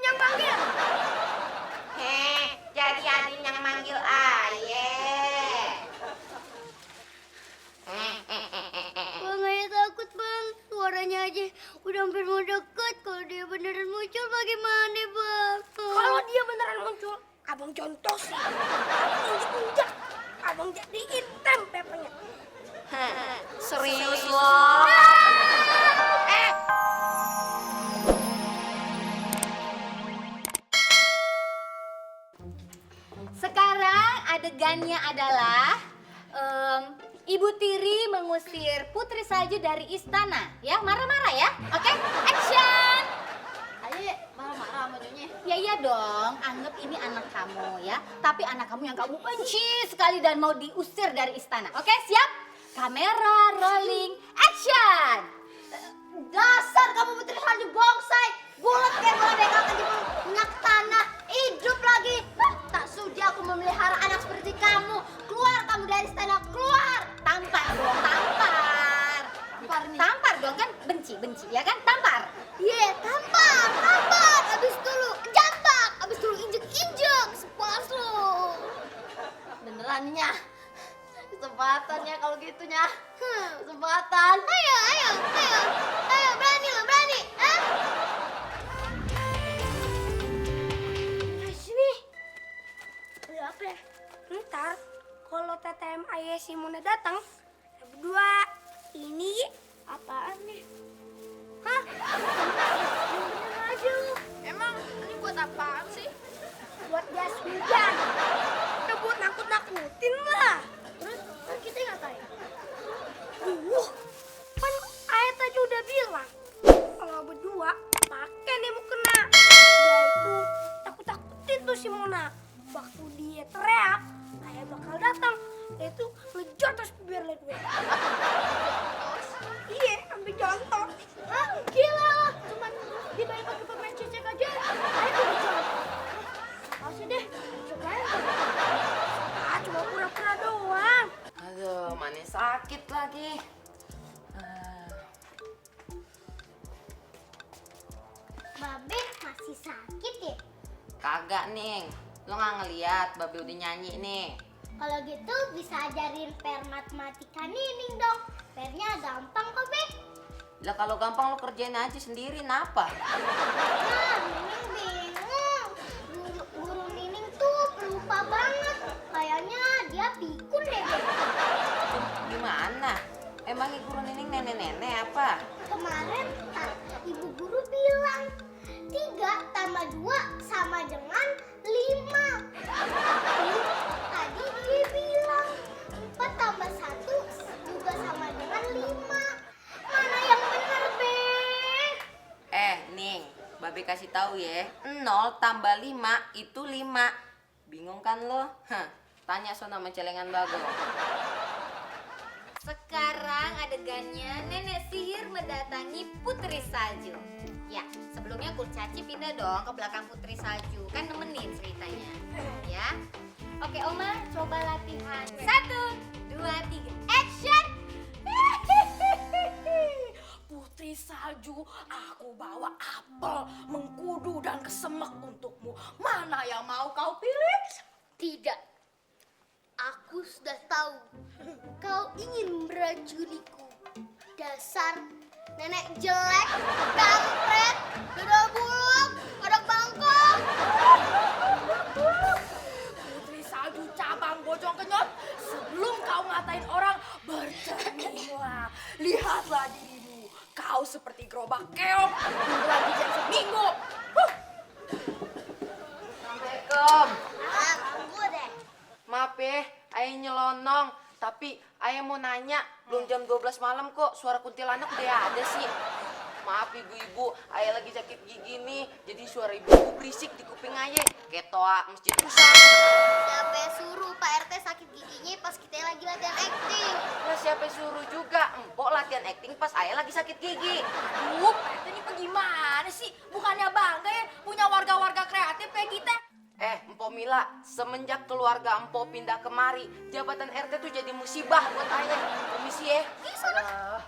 yang manggil. Jadi Adin yang manggil ayah. Bang, ayah takut bang. Suaranya aja udah hampir mau deket. Kalau dia beneran muncul bagaimana bang? Kalau dia beneran muncul, abang contoh sih. Abang injek-injek. Abang jadiin tempenya. Serius loh. Sekarang adegannya adalah Ibu Tiri mengusir Putri Salju dari istana. Ya, marah-marah ya. Oke, action. Ayo marah-marah sama nyonya. Ya iya dong, anggap ini anak kamu ya. Tapi anak kamu yang kamu benci sekali dan mau diusir dari istana. Oke, siap? Kamera rolling, action. Dasar kamu Putri Salju bongsai. Bulat kayak bola begal kejebur minyak tanah. Hidup lagi. Tak sudi aku memelihara anak seperti kamu. Keluar kamu dari istana, keluar. Tampar dong, tampar. Tampar nih. Tampar dong kan, benci ya kan, tampar. Iya, tampar. Abis dulu jambak, abis dulu injek-injek. Sepas lo. Benerannya. Kesempatannya kalau gitunya. Kesempatan. Ayo, berani lo, berani. Sini. Ada apa ya? Ntar kalau TTM ayah Simona datang, kita berdua ini apaan nih? Hah? Bener aja lu. Emang ini buat apaan sih? Buat jas hujan. Udah buat nakut-nakutin lah. Terus kan kita ngatain. Kan ayah tadi udah bilang kalau berdua pakai nih mukena. Dia itu takut-takutin tuh si Mona. Waktu dia teriak, ayah bakal datang. Dia itu ngejot terus biar lihat gue. Iya, ambil contoh. Hah? Gila lo. Cuman dibayar pakai pemain cecek aja. Ayo udah jalan. Kasih deh. Cobain. Ah, cuma pura-pura doang. Aduh, mana sakit lagi. Babe masih sakit ya? Kagak, Ning. Lo nggak ngeliat Babe udah nyanyi nih. Kalau gitu bisa ajarin per matematika Nining dong. Pernya gampang kok, Be. Lah kalau gampang lo kerjain aja sendiri, napa? Nah, Nining bingung. Guru Nining tuh pelupa banget. Kayaknya dia pikun deh, Be. Gimana? Emangnya guru Nining nenek-nenek apa? Kemarin ibu guru bilang 3 tambah 2 sama dengan 5. Tadi dia bilang 4 tambah 1 juga sama dengan 5. Mana yang benar, Be? Ning, Babe kasih tahu ya. 0 tambah 5 itu 5. Bingung kan lo? Tanya sono sama celengan Bagong. Sekarang adegannya nenek sihir mendatangi Putri Salju. Ya, sebelumnya kurcaci pindah dong ke belakang Putri Salju. Kan nemenin ceritanya. Ya. Oke, Oma, coba latihan. 1, 2, 3, action! Putri Salju, aku bawa apel, mengkudu dan kesemek untukmu. Mana yang mau kau pilih? Tidak. Aku sudah tahu. Kau ingin meracuniku. Dasar nenek jelek, kampret, dada buluk, anak bangkok. Putri Salju cabang bojong kenyot, sebelum kau ngatain orang, bercernihlah. Lihatlah dirimu, kau seperti gerobak keong, tinggal di jam seminggu. Assalamualaikum. Ganggu deh. Maaf ya, ayah nyelonong. Tapi ayah mau nanya, belum jam 12 malam kok suara kuntilanak udah ada sih. Maaf ibu-ibu, ayah lagi sakit gigi nih. Jadi suara ibu berisik di kuping ayah. Kayak toa masjid rusak. Siapa yang suruh Pak RT sakit giginya pas kita lagi latihan acting? Nah siapa suruh juga, empok latihan acting pas ayah lagi sakit gigi. Pak RT ini bagaimana sih? Bukannya bangga ya punya warga-warga kreatif kayak kita? Empok Mila, semenjak keluarga empok pindah kemari, jabatan RT tuh jadi musibah buat ayah. Permisi ya. Aduh.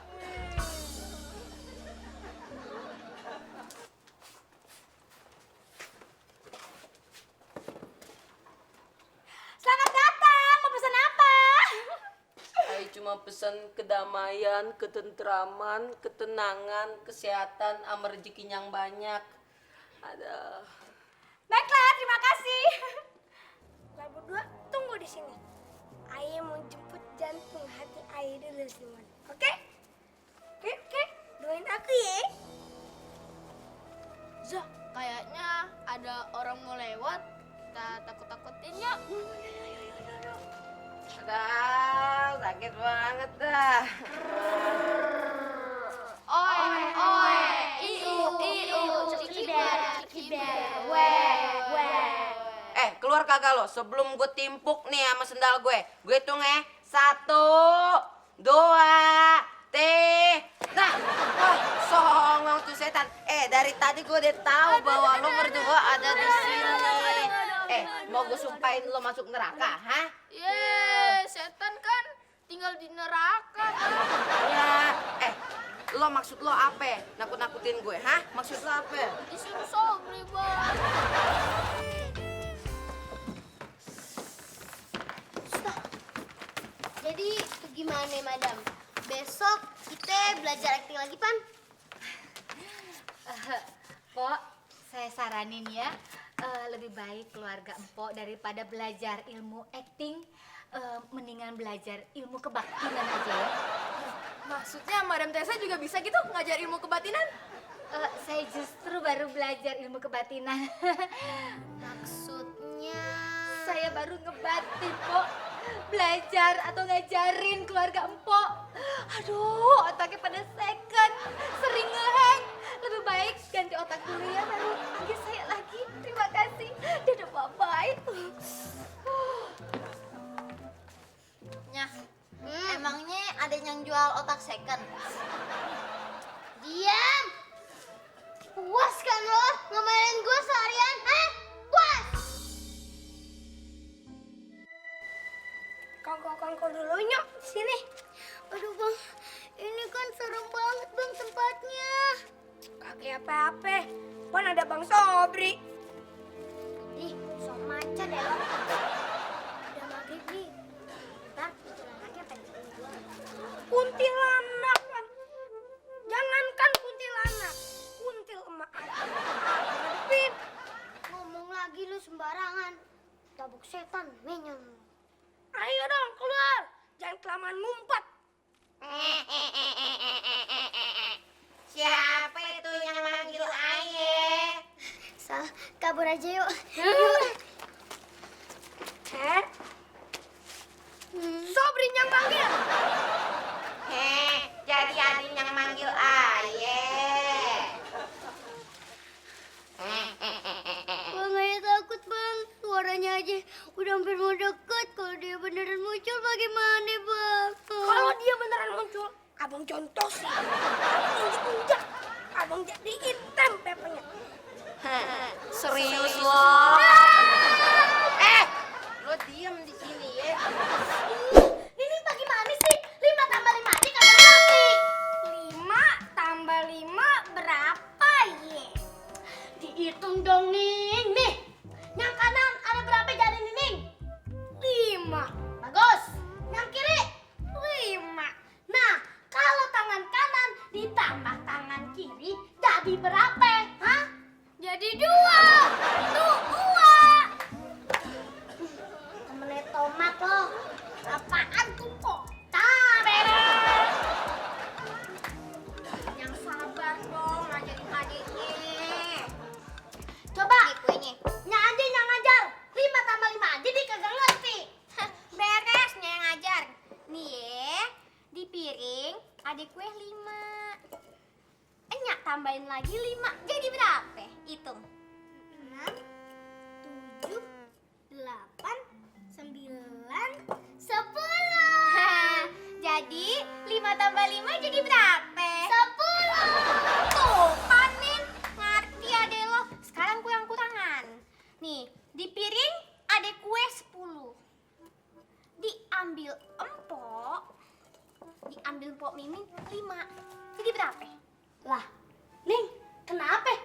cuma pesan kedamaian, ketentraman, ketenangan, kesehatan, sama rezeki yang banyak. Ada. Baiklah, terima kasih. Kalian berdua tunggu di sini. Ayah mau jemput jantung hati ayah dulu semua. Oke? Oke. Doain aku ya. Zah, kayaknya ada orang mau lewat. Kita takut-takutin yuk. Aduh, sakit banget dah. Oi, iu, cikiber, Keluar kagak lo? Sebelum gue timpuk nih sama sendal gue hitung 1, 2, 3. Nah, wah, songong tuh setan. Dari tadi gue udah tahu bahwa lo berdua ada di sini. Mau gue sumpahin lo masuk neraka, hah? setan kan tinggal di neraka. Ya, lo maksud lo apa? Nakut-nakutin gue, hah? Maksud lo apa? Disuruh sobri, Bang. Jadi gimana, Madam? Besok kita belajar acting lagi, Pan? Pok, saya saranin ya, lebih baik keluarga Empok daripada belajar ilmu acting, mendingan belajar ilmu kebatinan aja ya. Maksudnya Madam Tessa juga bisa gitu ngajar ilmu kebatinan? Saya justru baru belajar ilmu kebatinan. Maksudnya... Saya baru ngebatin, Pok. Belajar atau ngajarin keluarga Empok. Aduh, otaknya pada second, sering ngehang. Lebih baik ganti otak dulu ya, baru panggil saya lagi. Terima kasih. Dadah, bye-bye. Nyah, emangnya ada yang jual otak second? Diam! Puas kan lo ngomelin gue seharian? Hah? Puas! Kongko dulu nyok sini. Aduh bang, ini kan serem banget bang tempatnya. Kaki apa-apa. Pan ada Bang Sobri. Ih, sok maca deh lo. Udah maghrib nih. Ntar kuntilanaknya pengen gua. Kuntilanak kan. Jangankan kuntilanak. Kuntil emak hadapin. Ngomong lagi lu sembarangan. Tabuk setan, menyon. Ayo dong keluar. Jangan kelamaan ngumpet. Siapa itu yang manggil ayah? Sal, kabur aja yuk. Sobri yang manggil. Jadi adik yang manggil ayah. Bang, ayah takut bang. Suaranya aja udah hampir mau deket. Kalau dia beneran muncul bagaimana bang? Kalau dia beneran muncul, abang contoh sih. Abang injek-injek. Abang jadiin tempenya. Serius lo? Lo diem di sini ya. Ini bagaimana sih? 5 tambah 5 aja kagak ngerti. 5 tambah 5 berapa ye? Dihitung dong Ning. Nih, yang kanan ada berapa jari nih Ning? 5. Bagus. Yang kiri? 5. Nah, kalau tangan kanan ditambah tangan kiri jadi berapa? Hah? Jadi 2. Tuh, 2. Temennya tomat loh. Apaan tuh kok? Beres. Yang sabar dong ngajarin adiknya. Coba. Nih kuenya. Nya aja yang ngajar. 5 tambah 5 aja dia kagak ngerti. Beresnya yang ngajar. Nih ya, di piring ada kue 5. Enyak tambahin lagi 5. Jadi berapa? Hitung. 6, 7, 8, 9, 10. Jadi 5 tambah 5 jadi berapa? 10. Tuh, panin. Ngerti adek lo. Sekarang kue angkut tangan. Nih, di piring ada kue 10. Diambil empok mimin 5. Jadi berapa? Lah, Ning, kenapa?